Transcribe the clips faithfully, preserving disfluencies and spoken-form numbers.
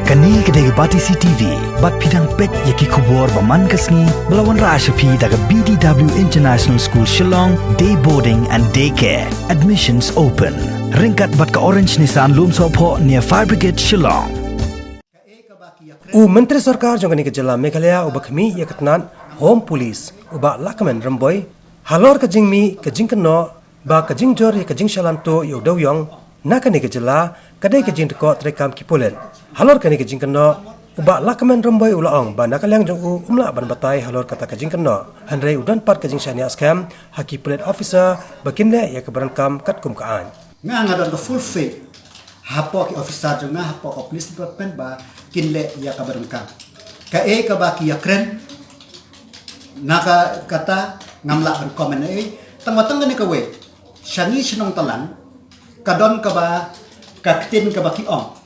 Kane ka dei ka Batesi T V, bad phi dang peit ïa ki khubor ba man ka sngi, ba la wanrah sha phi da ka B D W International School Shillong, Day Boarding and Day Care. Admissions open. Ryngkat bad ka Orange Nissan Lumsohphoh near Fire Brigade Shillong. U Myntri Sorkar jong kane ka jylla Meghalaya uba khmih ïa ka tnat Home Police, u Bah Lahkmen Rymbui, halor ka jingmih ka jingkynnoh ba ka jingjur ïa ka jingshalan tuh ïa u dewïong na kane ka jylla ka dei ka jingdkhoh treikam ki pulit. Halor kane ka jingkynnoh, u Bah Lahkmen Rymbui u la ong ba na ka liang jong u um lah ban batai halor kata ka jingkynnoh, hynrei u don pat ka jingshaniah skhem ha ki pulit officer ba kin leh ïa kaba donkam katkum ka aiñ. Nga, nga don ka full faith hapoh ki officer jong nga, hapoh ka police department, ba kin leh ïa kaba donkam. Kaei kaba ki ïakren, na ka kata ngam lah ban comment ei. Tang ba tang kane kawei, sha ngi shnong Talang, ka don kaba, ka ktien kaba ki ong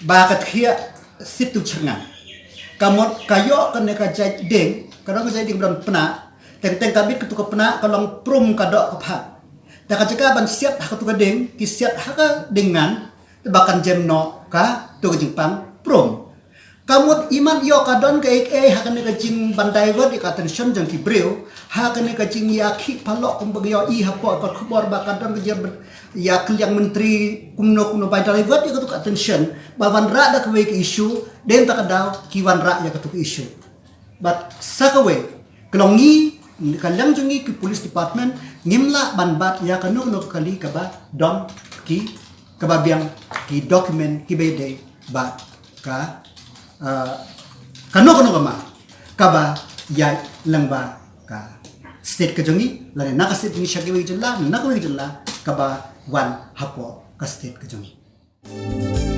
ba ka thiah sit tu chyrngan. Ka mut ka ïoh kane ka jait dieng, ka don ka jait dieng ba don pnah, teng teng ka bit katu ka pnah ka long prum ka doh ka phad. Te ka jaka ban siat ha katu ka dieng, ki siat ha ka dieng ngan, te ba kan jem noh katu ka jingpang prum. Ka mut imat ïoh ka don kaei kaei ha kane ka jing ban divert ïa ka attention jong ki briew ha kane ka jingïakhih paralok, kumba ïohi hapoh ka khubor ba ka don ka jingïakylliang myntri kumno kumno, ban divert ïa katu ka attention, ba wanrah da kawei ka issue, dei na kata ka daw ki wanrah ïa katu ka issue. Bad sa kawei, ka long ngi, ka liang jong ngi ki police department, ngim lah ban bat ïa kano kano ka kali kaba don ki, kaba biang ki document kiba ïadei bad ka, ah, kano kano ka mar kaba ïaid lyngba ka state ka jong ngi, lane na ka state jong ngi sha kiwei ki jylla, na kawei ka jylla kaba wan hapoh ka state ka jong ngi.